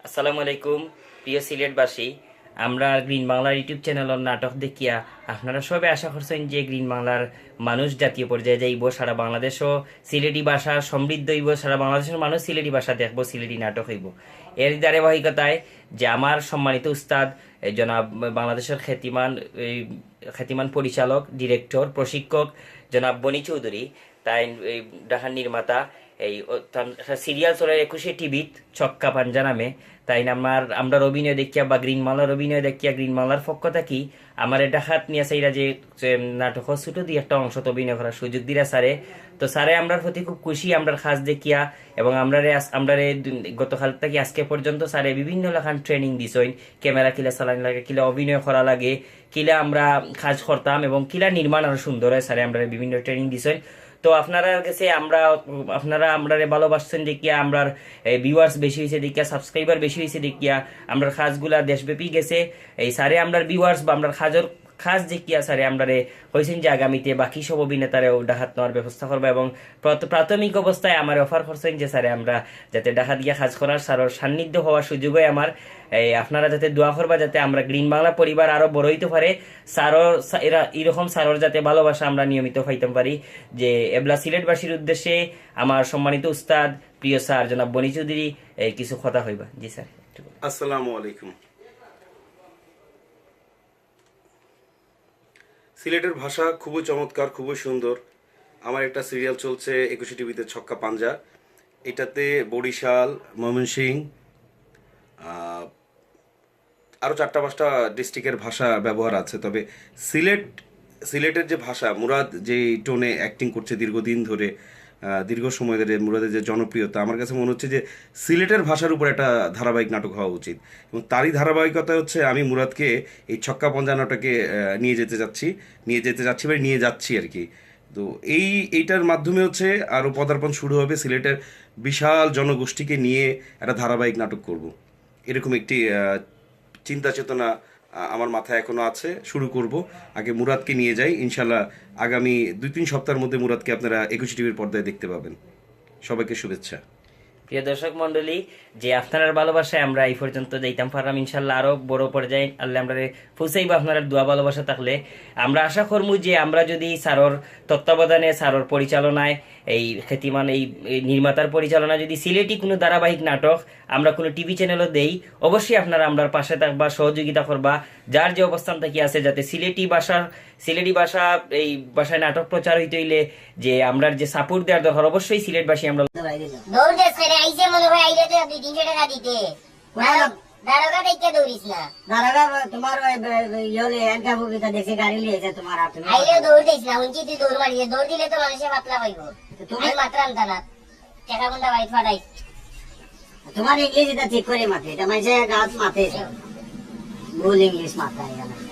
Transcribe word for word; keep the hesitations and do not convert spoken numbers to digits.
আসসালামু আলাইকুম। প্রিয় সিলেটবাসী, আমরা গ্রিন বাংলার ইউটিউব চ্যানেলর নাটক দেখিয়া আপনারা সবে আশা করছেন যে গ্রিন বাংলার মানুষ জাতীয় পর্যায়ে যাইব, সারা বাংলাদেশও সিলেটি ভাষা সমৃদ্ধ হইব, সারা বাংলাদেশের মানুষ সিলেটি ভাষা দেখব, সিলেটি নাটক হইব। এর ধারাবাহিকতায় যে আমার সম্মানিত উস্তাদ, এই জনাব, বাংলাদেশের খ্যাতিমান, এই খ্যাতিমান পরিচালক, ডিরেক্টর, প্রশিক্ষক জনাব বনি চৌধুরী, তাইন এই ঢাকার নির্মাতা, এই সিরিয়াল চলের একুশে টিভিত ছক্কা পাঞ্জা নামে। তাইন আমার, আমরার অভিনয় দেখিয়া বা গ্রিন বাংলার অভিনয় দেখিয়া গ্রিন বাংলার পক্ষ থাকি আমারে ঢাকাত নিয়া চাইরা যে, যে নাটকর ছোট দুই একটা অংশত অভিনয় করার সুযোগ দিরা স্যারে। তো স্যারে আমরার প্রতি খুব খুশি, আমরার কাজ দেখিয়া, এবং আমরারে আস-, আমরারে দু-, গতকাল থাকি আজকে পর্যন্ত স্যারে বিভিন্ন লাখান ট্রেনিং দিছইন, ক্যামেরা কিলা চালানি লাগে, কিলা অভিনয় করা লাগে, কিলা আমরা কাজ করতাম এবং কিলা নির্মাণ আরো সুন্দর হয়, স্যারে আমরারে বিভিন্ন ট্রেনিং দিছইন। তো আপনারার কাছে আমরা, আপনারা আমরারে ভালোবাসছেন দেখিয়া আমরার ভিউয়ার্স বেশি হইছে দেখিয়া, সাবস্ক্রাইবার বেশি হইছে দেখিয়া আমরার কাজগুলা দেশব্যাপী গেছে। এই স্যারে আমরার ভিউয়ার্স বা আমরার কাজর কাজ দেখিয়া স্যারে আমরারে কইছেন যে আগামীতে বাকি সব অভিনেতারেও ঢাকাত নেওয়ার ব্যবস্থা করবা এবং প্রাথ-, প্রাথমিক অবস্থায় আমারে অফার করছেন যে স্যারে আমরা যাতে ঢাকাত গিয়া কাজ করার, স্যারর সান্নিধ্য হওয়ার সুযোগ হয় আমার। এই আপনারা যাতে দোয়া করবা যাতে আমরা গ্রিন বাংলা পরিবার আরো বড় হইতে পারে। স্যারর সা-, এরা, এরকম স্যারর যাতে ভালোবাসা আমরা নিয়মিত পাইতাম পারি। যে এবলা সিলেটবাসীর উদ্দেশ্যে আমার সম্মানিত উস্তাদ, প্রিয় স্যার জনাব বনি চৌধুরী, এই কিছু কথা কইবা। জি স্যার, একটু বলেন। আসসালামু আলাইকুম। সিলেটের ভাষা খুবই চমৎকার, খুবই সুন্দর। আমার একটা সিরিয়াল চলছে একুশে টিভিতে, ছক্কা পাঞ্জা। এটাতে বরিশাল, ময়মনসিংহ, আহ, আরও চারটা পাঁচটা ডিস্ট্রিক্টের ভাষা ব্যবহার আছে। তবে সিলেট, সিলেটের যে ভাষা, মুরাদ যে টোনে অ্যাক্টিং করছে দীর্ঘদিন ধরে, আহ, দীর্ঘ সময় ধরে মুরাদের যে জনপ্রিয়তা, আমার কাছে মনে হচ্ছে যে সিলেটের ভাষার উপর একটা ধারাবাহিক নাটক হওয়া উচিত। এবং তারই ধারাবাহিকতা হচ্ছে আমি মুরাদকে এই ছক্কা পাঞ্জা নাটকে, আহ, নিয়ে যেতে যাচ্ছি, নিয়ে যেতে যাচ্ছি মানে নিয়ে যাচ্ছি আর কি। তো এই, এইটার মাধ্যমে হচ্ছে আরও পদার্পণ শুরু হবে, সিলেটের বিশাল জনগোষ্ঠীকে নিয়ে একটা ধারাবাহিক নাটক করব, এরকম একটি, আহ, চিন্তা চেতনা, আহ, আমার মাথায় এখনো আছে। শুরু করব, আগে মুরাদকে নিয়ে যাই। ইনশাল্লাহ আগামী দুই তিন সপ্তাহের মধ্যে মুরাদকে আপনারা একুশে টিভির পর্দায় দেখতে পাবেন। সবাইকে শুভেচ্ছা। প্রিয় দর্শক মণ্ডলী, যে আপনারার ভালোবাসায় আমরা এই পর্যন্ত যাইতাম পারলাম, ইনশাল্লাহ আরো বড় পর্যায়ে আল্লাহ আমরারে পৌঁছাইবা আপনারার দোয়া ভালোবাসা থাকলে। আমরা আশা করমু যে আমরা যদি স্যারর তত্ত্বাবধানে, স্যারর পরিচালনায়, এই খ্যাতিমান এই, এই নির্মাতার পরিচালনায় যদি সিলেটি কোনো ধারাবাহিক নাটক আমরা কোনো টিভি চ্যানেলও দেই, অবশ্যই আপনারা আমরার পাশে থাকবা, সহযোগিতা করবা, যার যে অবস্থান থাকি আছে যাতে সিলেটি ভাষার, সিলেটি ভাষা, এই ভাষায় নাটক প্রচার হইতে হইলে যে আমরার যে সাপোর্ট দেওয়ার দরকার, অবশ্যই সিলেটবাসী আমরা দৌড় দেশ করে আইসে মনে হয় আইলে তো দুই তিনশো টাকা দিতে। দারোগা দেখতে দৌড়িস না। দারোগা তোমার ওই বে- বে- ইয়ে হলে হ্যান্ডকাপ হবে, তা দেখে গাড়ি নিয়ে এসে তোমার আর তুমি আইলে দৌড় দিস না, উনকি তুই দৌড় মারিস, দৌড় দিলে তো মানুষে পাতলা হইব। তো তুমি আমি মাতরাম তা না, টাকা কোনটা বাইট ফাটাইস। তোমার ইংলিশ এটা ঠিক করে মাতে, এটা মানে গাছ মাতে, ভুল ইংলিশ মাতে এখানে।